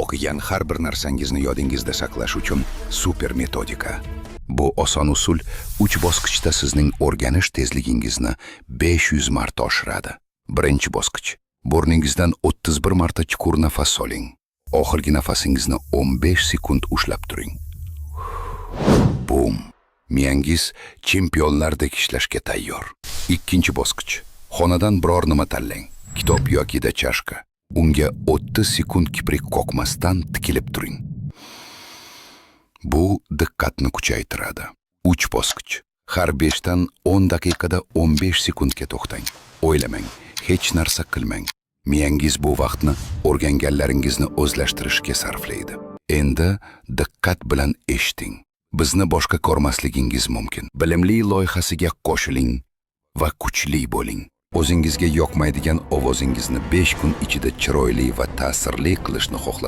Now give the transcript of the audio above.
O'qigan har bir narsangizni yodingizda saqlash uchun super metodika. Bu oson usul 3 bosqichda sizning o'rganish tezligingizni 500 marta oshiradi. Birinchi bosqich. Burningizdan 31 marta chuqur nafas oling. Oxirgi nafasingizni 15 sekund ushlab turing. Bum! Miyangiz chempionlardek ishlashga tayyor. Ikkinchi bosqich. Xonadan biror nima tanlang. Kitob yoki chashka. Unga 30 sekund kiprik qoqmasdan tikilib turing. Bu diqqatni kuchaytiradi. 3 bosqich. Har 5 dan 10 daqiqada 15 sekundga to'xtang. O'ylamang, hech narsa qilmang. Miyangiz bu vaqtni o'rganganlaringizni o'zlashtirishga sarflaydi. Endi diqqat bilan eshiting. Bizni boshqa ko'rmasligingiz mumkin. Bilimli loyihasiga qo'shiling va kuchli bo'ling. O'zingizga yoqmaydigan ovozingizni 5 kun ichida chiroyli va ta'sirli qilishni xohlasangiz